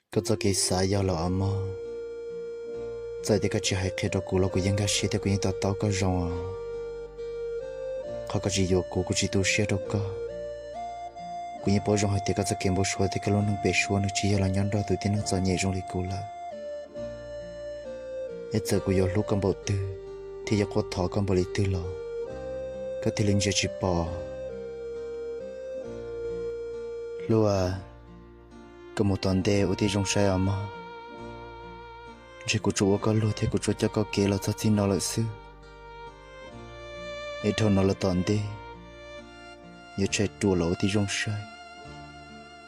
Koj txoj kev xav yog lawm os mog. Txawm tias koj tsis hais qhia rau kuv los kuv yeej nkag siab thiab kuv yeej to taub koj zoo os. Qhov koj tsis yuav kuv, kuv tsis tu siab rau koj. Kuv yeej paub zoo hais tias koj txoj kev npau suav thiab koj lub neej pem suab nws tsis yog los nyob nrog tus tib neeg txom nyem zoo li kuv lawm. Es txawm kuv yuav hlub koj npaum twg thiab yuav quaj thov koj npaum li twg los koj thiaj li ntsia tsis pom. Hlub a, koj mus tom ntej ua tib zoo saib os mog. Ntshe kuv tsuas ua koj luag thiab kuv tsuas coj koj kev los txog txij no lawm xwb. Es dhau no los tom ntej, yuav tshais ruam los ua tib zoo saib,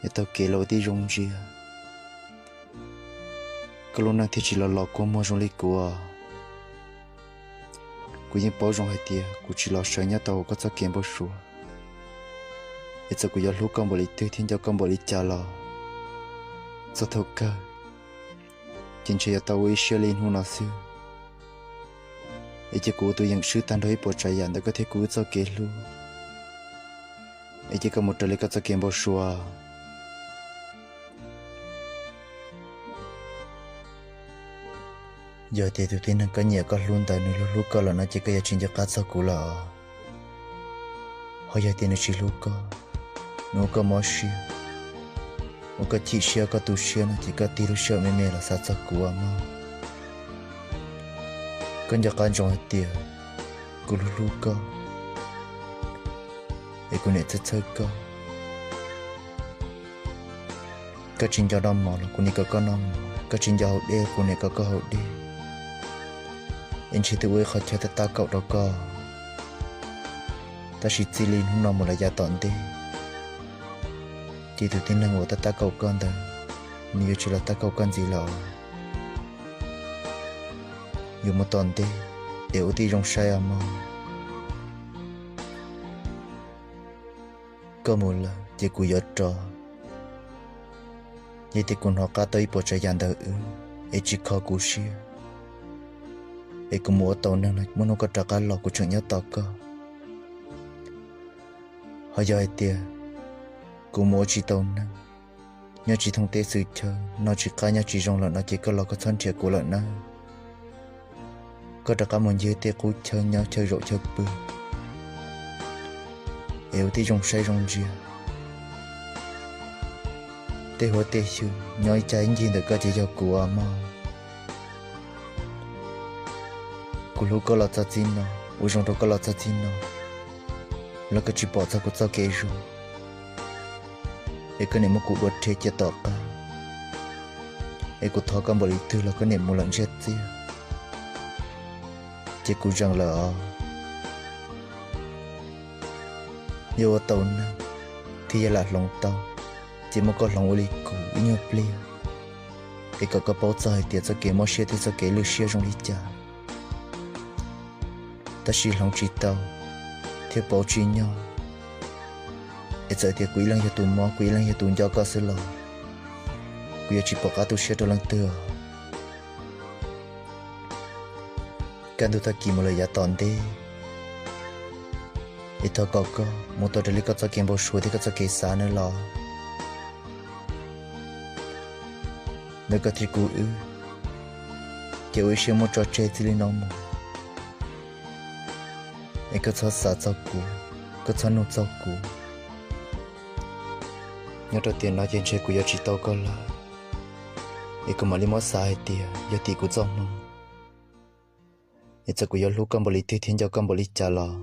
yuav taug kev los ua tib zoo ntsia, koj lub neej thiaj tsis los los kua muag zoo li kuv. Kuv yeej paub zoo hais tias kuv tsis los sawv nyob tau hauv koj txoj kev npau suav. Es txawm kuv yuav hlub koj npaum li twg thiab nco koj npaum li cas los, txog thaum kawg ces ntshe yuav tau ua ib siab li hnub no xwb. Es cia kuv ua tus yeem swb tag nrho ib puas tsav yam ntawm koj thiab kuv wb txoj kev hlub. Es cia koj mus raws li koj txoj kev npau suav. Yog tias tus tib neeg koj nyiam koj hlub ntawd nws hlub hlub koj lawm no ces koj yuav tsis nco qab txog kuv lawm os. Ho yog tias nws tsis hlub koj, nws ua koj mob siab, ua koj chim siab, ua koj tu siab no ces koj tig lub sij hawm me me los xav txog kuv os mog. Koj nco qab ntsoov hais tias kuv hlub hlub koj, es kuv niam txhawj txhawj koj. Koj tsis nco noj mov los kuv niam kom koj noj mov, koj tsis nco haus dej kuv niam kom koj haus dej. Es ntshe twb ua ib qho chaw tab tab kaum rau koj, tab sis txij li hnub no mus lawm yav tom ntej, ces tus tib neeg uas tab tab kaum koj ntawd, nws yuav tsis los tab kaum koj ntxiv lawm. Yuav mus tom ntej, es ua tib zoo saib os mog. Koj mus lawm ces kuv yuav rov. Yog tias kuv hnov qab tau ib puas tsav yam ntawm wb es tsis kho kuv siab, es kuv mus ua tau neeg no muaj hnub koj rov qab los kuv tseem nyob tos koj. Ho yog hais tias kuv mus ua tsis tau neeg, nyob tsis thoob teb xwm chaw, noj tsis qab nyob tsis zoo lawm no ces koj los koj txhob nrhiav kuv lawm nawb. Koj rov qab mus ncig tej qub chaw nyob chaw zaum chaw pw, es ua tib zoo saib zoo ntsia. Tej huab tej xyw nyob ib cag ib ncig ntawm koj ces yog kuv os mog. Kuv hlub koj los txog txij no, ua zoo rau koj los txog txij no, los koj tsis pom txog kuv txoj kev zoo, es koj niam muab kuv dua rhe cia tom qab, es kuv thov koj npaum li twg los koj niam mus lawm ntsiag txiag, ces kuv zeem lawm os. Yog ua tau neeg thiab yog lam hloov tau, ces muab koj hloov ua li kuv ib nyuag pliag, es kom koj paub txog hais tias txoj kev mob siab thiab txoj kev lwj siab zoo li cas. Tab sis hloov tsis tau thiab pauv tsis nyog, es txawm tias kuv ib leeg yog tus mob, kuv ib leeg yog tus nco koj xwb los kuv yuav tsis pom qab tu siab rau leej twg os. Kaj ntug tag kis mus lawm yav tom ntej, es thov kom koj mus tau raws li koj txoj kev npau suav thiab koj txoj kev xav nawb los. Ntawm koj thiab kuv wb, ces ua ib siab muab tso tseg txij li no mus, es koj txhob xav txog kuv, koj txhob nug txog kuv. Nyob rau tiam no ces ntshe kuv yuav tsis tau koj lawm, es kuv mam li muab xav hais tias yog tim kuv txoj hmoo. Es txawm kuv yuav hlub koj npaum li twg thiab nco koj npaum li cas los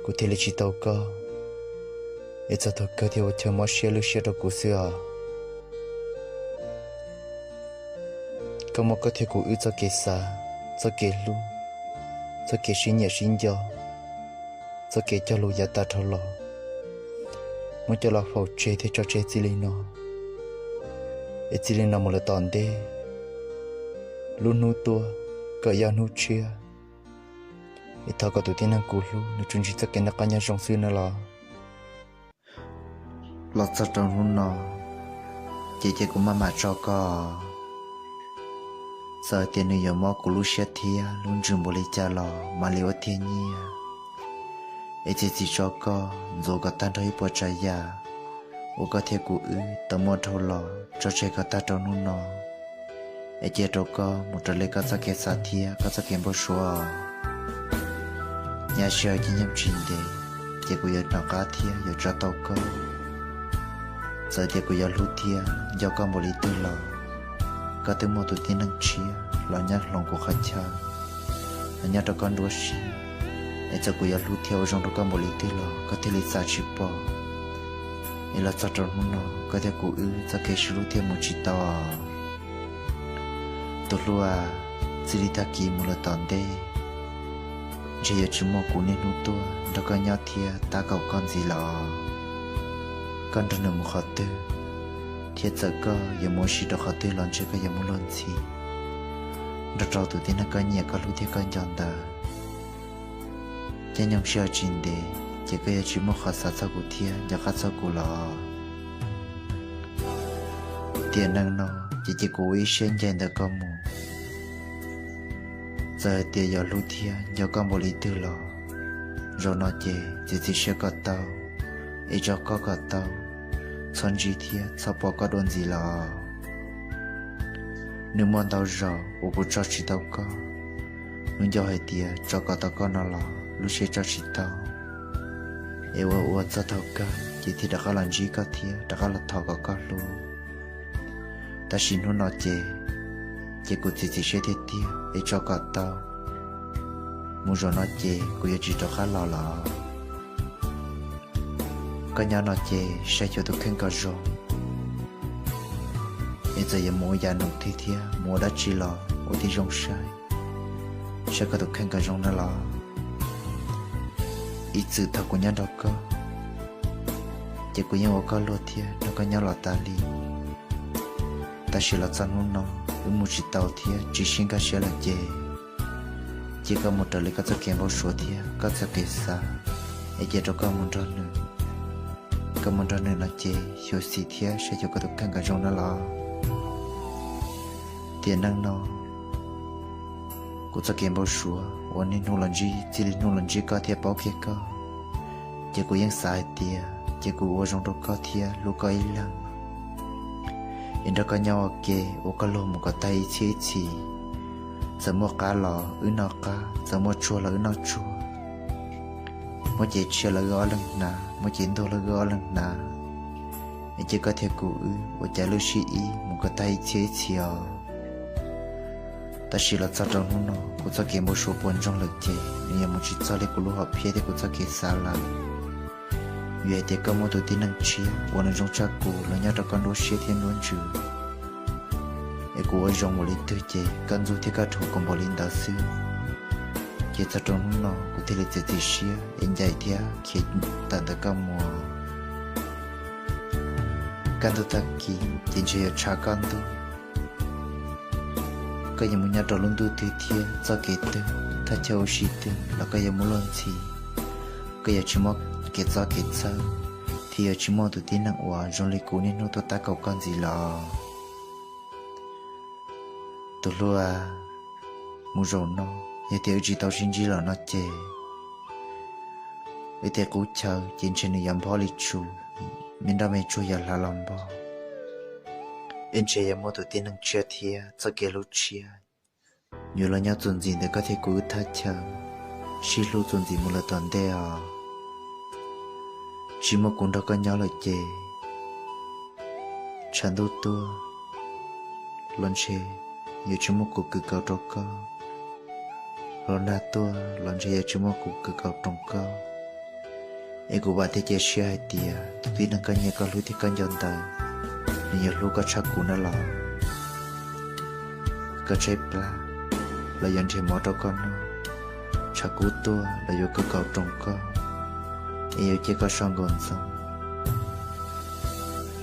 kuv thiaj li tsis tau koj. Es txog thaum kawg thiaj ua chaw mob siab lwj siab rau kuv xwb os. Koj muab koj thiab kuv wb txoj kev xav, txoj kev hlub, txoj kev sib nyiam sib nco, txoj kev cog lus yav tas dhau los, muab coj los faus tseg thiab tso tseg txij li no. Es txij li no mus lawm tom ntej, lub hnub tuaj kom yog hnub tshiab, es thov kom tus tib neeg kuv hlub nws tsuas ntsib txoj kev noj qab nyob zoo xwb nawb los. Los txog rau hnub no, ces cia kuv maj mam tso koj. Txawm tias nws yuav mob kuv lub siab thiab lub ntsws npaum li cas los mam li ua tiag nyiaj. Es txiav txim tso koj ntxuav kom tag nrho ib puas tsav yam, uas koj thiab kuv wb tau muaj dhau los tso tseg kom tag rau hnub no, es cia rau koj mus raws li koj txoj kev xav thiab koj txoj kev npau suav. Nyob sij hawm caij nyoog tsis ntev, ces kuv yuav hnov qab thiab yuav tso tau koj. Txawm tias kuv yuav hlub thiab nco koj npaum li twg los, koj twb muaj tus tib neeg tshiab los nyob hloov kuv qhov chaw, los nyob rau koj nruab siab. Es txawm kuv yuav hlub thiab ua zoo rau koj npaum li twg los koj thiaj li xav tsis pom. Es los txog rau hnub no koj thiab kuv wb txoj kev sib hlub thiaj mus tsis tau. Tus hlub a, txij li tag kis mus lawm tom ntej, ntshe yuav tsis muaj kuv niaj hnub tuaj nrog koj nyob thiab tab kaum koj ntxiv lawm. Koj nrog nws mus qhov twg, thiab txawm koj yuav mus ua si rau qhov twg los ntshe koj yuav muaj luag ntxhi nrog rau tus tib neeg koj nyiam koj hlub thiab koj nco ntawd. Caij nyoog sij hawm tsis ntev, ces koj yuav tsis muaj qhov xav txog kuv thiab nco qab txog kuv lawm. Tiam neej no, ces cia kuv ua ib siab ncaig ntawm koj mus. Txawm hais tias yuav hlub thiab nco koj npaum li twg los, zaum no ces txiav txim siab kom tau, es tso koj kom tau, txhob ntsib thiab txhob pom koj dua ntxiv lawm. Nws muaj ntau zaus uas kuv tso tsis tau koj, lub ncauj hais tias tso kom tau koj no los lub siab tso tsis tau. Es ua ua txog thaum kawg ces thiaj rov qab los ntsib koj thiab rov qab los thov kom koj hlub. Tab sis hnub no ces, ces kuv txiav txim siab tiag tiag es tso kom tau. Mus zaum no ces kuv yuav tsis rov qab los lawm. Koj nyob no ces saib xyuas tus kheej kom zoo, es txawm yuav mus ua yam num twg thiab mus ua dab tsi los ua tib zoo saib, saib koj tus kheej kom zoo na los. Ib txwm thaum kuv nyob nrog koj, ces kuv yeej ua koj luag thiab nrog koj nyob los tas li. Tab sis los txog hnub no, wb mus tsis tau thiab tsis sib nkag siab lawm ces, cia koj mus raws li koj txoj kev npau suav thiab koj txoj kev xav, es cia rau koj mus nrog nws. Koj mus nrog nws no ces xyuam xim thiab saib xyuas koj tus kheej kom zoo na los. Tiam neej no, kuv txoj kev npau suav uas niaj hnub los ntsib, txij li hnub los ntsib koj thiab paub kiag koj, ces kuv yeej xav hais tias ces kuv ua zoo rau koj thiab hlub koj ib leeg, es nrog koj nyob ua ke ua koj luag mus kom tag ib txhiab ib txhis. Txawm muaj qab los wb noj qab, txawm muaj tsuag los wb noj tsuag, muaj cev tshiab los wb ob leeg hnav, muaj cev ntuag los wb ob leeg hnav. Es cia koj thiab kuv wb ua cas lub sib ib mus kom tag ib txhiab ib txhis os. Tab sis los txog rau hnub no kuv txoj kev npau suav puas ntsoog lawm ces nws yuav mus tsis txog li kuv lub hom phiaj thiab kuv txoj kev xav lawm. Vim hais tias koj muaj tus tib neeg tshiab uas nws zoo tshaj kuv los nyob rau koj nruab siab thiab nruab ntsws. Es kuv ua zoo npaum li twg ces koj ntxub thiab koj dhuav kuv npaum li ntawd xwb. Ces txog rau hnub no kuv thiaj li txiav txim siab es ncaim thiab khiav tawm ntawm koj mus. Kaj ntug tag kis ces ntshe yuav tshav kaj ntug. Koj yuav mus nyob rau lub ntuj twg thiab txoj kev twg, thaj chaw ua si twg los koj yuav muaj luag ntxhi. Koj yuav tsis muaj kev txob kev txhawj, thiab yuav tsis muaj tus tib neeg uas zoo li kuv niaj hnub tuaj tab kaum koj ntxiv lawm. Tus hlub a, mus zaum no, yog tias wb tsis tau sib ntsib los no ces wb tej qub chaw ces ntshe nws yuav nphob li tsus, me nroj me tsuag yuav hlav los npog. Wb ntshe yuav muaj tus tib neeg tshiab thiab txoj kev hlub tshiab yuav los nyob txuas ntxiv ntawm koj thiab kuv wb thaj chaw, sib hlub txuas ntxiv mus lawm tom ntej os. Tsis muaj kuv nrog koj nyob lawm ces tshav ntuj tuaj los ntshe yuav tsis muaj kuv kws kaus rau koj, hluas nag tuaj los ntshe yuav tsis muaj kuv kws kaus roos koj. Es kuv vam thiab cia siab hais tias tus tib neeg koj nyiam koj hlub thiab koj nco ntawd, nws yuav hlub koj tshaj kuv na los. Koj tshaib plab los yuav nrhiav mov rau koj noj, tshav kub tuaj los yuav kws kaus roos koj, es yuav cia koj so nkaus ntxoov.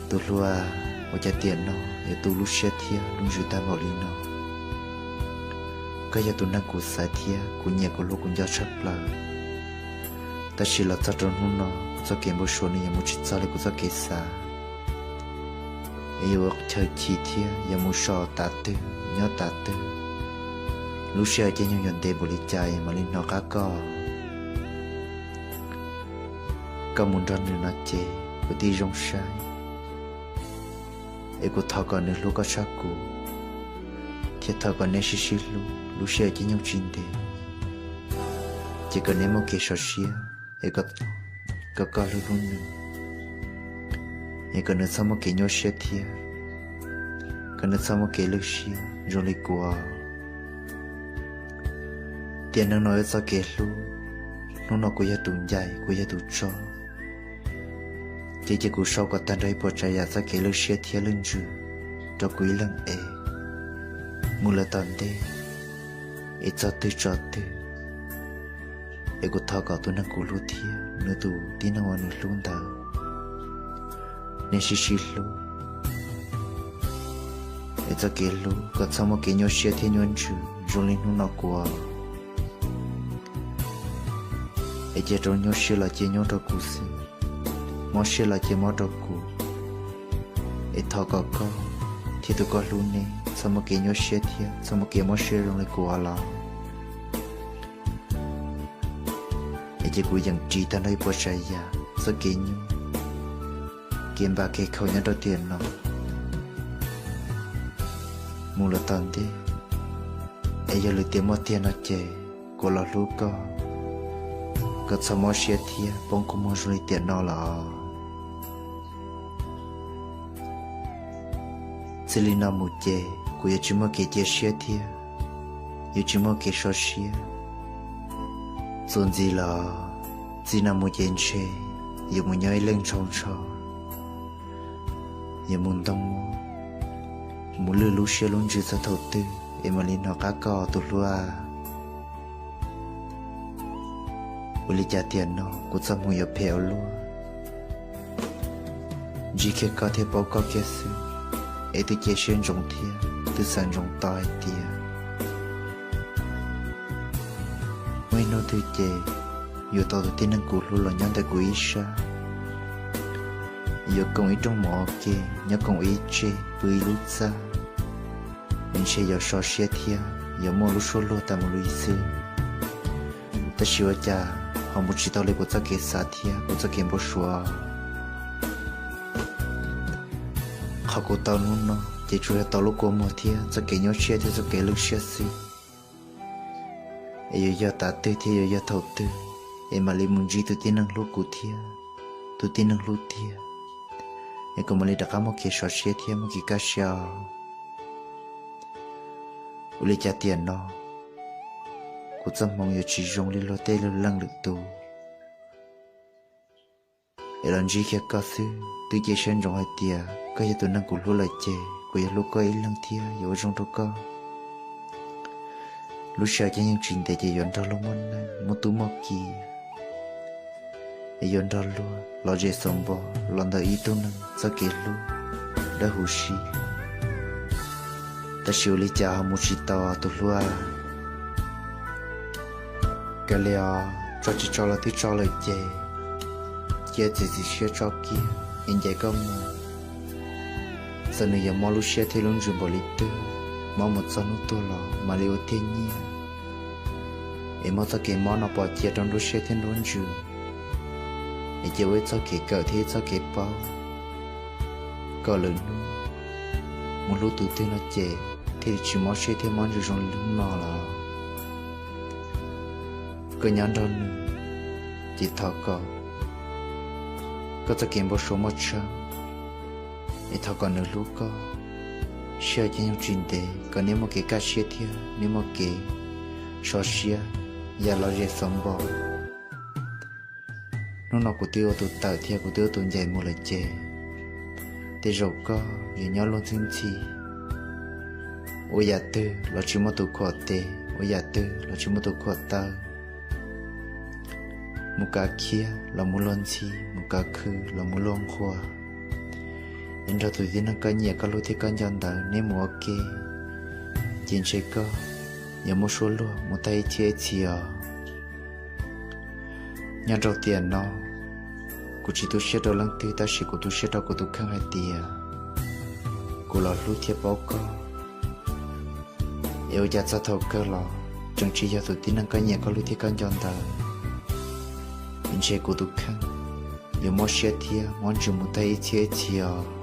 Tus hlub a, ua cas tiam no yuav tu lub siab thiab lub ntsws tag npaum li no? Koj yog tus neeg kuv xaiv thiab kuv nyiam kuv hlub kuv nco tshaj plaws. Tab sis los txog rau hnub no kuv txoj kev npau suav nws yuav mus tsis txog li kuv txoj kev xav. Es yuav ua chaw chim thiab yuav mus so tas twg nyob tas twg, lub sij hawm caij nyoog yuav ntev npaum li cas es mam li hnov qab koj. Koj mus nrog nws no ces kuv tib zoo saib, Es kuv thov kom nws hlub koj tshaj kuv, thiab thov kom neb sib sib hlub, lub sij hawm caij nyoog tsis ntev ces kom neb muaj kev sov siab, es kom koj hlub hlub nws, es kom nws txhob muaj kev nyuaj siab thiab kom nws txhob muaj kev lwj siab zoo li kuv. Tiam neej no wb txoj kev hlub, hnub no kuv yog tus ncaim, kuv yog tus tso, ces cia kuv sau kom tag nrho ib puas tsav yam txoj kev lwj siab thiab lwj ntsws rau kuv ib leeg es mus lawm tom ntej, es txog twg tso twg. Es kuv thov kom tus neeg kuv hlub thiab nws tus tib neeg uas nws hlub ntawd, neb sib sib hlub, es txoj kev hlub kom txhob muaj kev nyuaj siab thiab nyuaj ntsws zoo li hnub no kuv. Es cia rau nyuaj siab los cia nyuaj rau kuv xwb, mob siab los cia mob rau kuv. Es thov kom koj thiab tus koj hlub neb txhob muaj kev nyuaj siab thiab txhob muaj kev mob siab zoo li kuv los. Es cia kuv yeem ris tag nrho ib puas tsav yam txoj kev nyuaj, kev npam kev khaum nyob rau tiam no mus lawm tom ntej. Es yog lwm tiam muaj tiag no ces kuv los hlub koj, koj txhob mob siab thiab poob kua muag zoo li tiam no los. Txij li no mus ces kuv yuav tsis muaj kev cia siab thiab yuav tsis muaj kev sov siab. Txuas ntxiv los, txij no mus ces ntshe yuav mus nyob ib leeg ntshaus ntsho, yuav mus ntoo, mus lwj lub siab lub ntsws txog thaum twg es mam li hnov qab koj tus hlub a. Ua li cas tiam no kuv txoj hmoov yuav phem ua luaj, ntsib kiag koj thiab paub koj kiag xwb, es twb cia siab ntsoov thiab twb xav ntsoov tau hais tias muaj ib hnub twg ces yuav tau tus tib neeg kuv hlub los nyob ntawm kuv ib sab, yuav koom ib rooj mov ua ke, nyob koom ib tse pw ib lub txaj, ntshe yuav sov siab thiab yuav muaj lub suab luag tas mus li xwb. Tab sis ua cas ho mus tsis tau li kuv txoj kev xav thiab kuv txoj kev npau suav. Qhov kuv tau hnub no ces tsuas yog tau lub kua muag thiab txoj kev nyuaj siab thiab txoj kev lwj siab xwb. Es yuav yog tav twg thiab yuav yog thaum twg es mam li mus ntsib tus tib neeg hlub kuv thiab tus tib neeg hlub tiag, es kuv mam li rov qab muaj kev sov siab thiab muaj kev kaj siab os. Ua li cas tiam no kuv txoj hmoov yuav tsis zoo li luag tej leej lwm tus. Es los ntsib kiag koj xwb twb cia siab ntsoov hais tias koj yog tus neeg kuv hlub lawm ces kuv yuav hlub koj ib leeg thiab yuav ua zoo rau koj. Lub sij hawm caij nyoog tsis ntev ces yuav nrog luag muaj neej muaj tub muaj ki, es yuav nrog luag lom zem xaus npo los ntawm ib tug neeg txoj kev hlub dawb huv si. Tab sis ua li cas ho mus tsis tau tus hlub a. Kav liam os, tso tsis tso los twb tso lawm ces cia txiav txim siab tso kiag es ncaim koj mus. Txawm nws yuav mob lub siab thiab lub ntsws npaum li twg, mob mus txog hnub tuag los mam li ua tiag nyiaj. Es muab txoj kev mob no pov cia rau nruab siab thiab nruab ntsws, es cia ua ib txoj kev kawm thiab ib txoj kev paub, kom lwm hnub mus hlub tus twg no ces thiaj li tsis mob siab thiab mob ntsws zoo li hnub no los. Koj nyob nrog nws ces thov kom koj txoj kev npau suav muaj tshaj, es thov kom nws hlub koj. Sij hawm caij nyoog tsis ntev kom neb muaj kev kaj siab thiab neb muaj kev sov siab, yam lom zem xaus npo. Hnub no kuv twb ua tus tawm thiab kuv twb ua tus ncaim mus lawm ces tej zaum koj yuav nyob luag ntxhi ntxhi, ua yam twg los tsis muaj tus khuam tes, ua yam twg los tsis muaj tus khuam taw. Mus kav khiab los mus luag ntxhi, mus kav khw los mus luag nqhuas. Es nrog tus tib neeg koj nyiam koj hlub thiab koj nco ntawd neb mus ua ke, ces ntshe koj yuav muaj suab luag mus tag ib txhiab ib txhis os. Nyob rau tiam no, kuv tsis tu siab rau leej twg tab sis kuv tu siab rau kuv tus kheej hais tias kuv los hlub thiab paub koj. Es ua cas txog thaum kawg los tseem tsis yog tus tib neeg koj nyiam koj hlub thiab koj nco ntawd, es ntshe kuv tus kheej yuav mob siab thiab mob ntsws mus tag ib txhiab ib txhis os.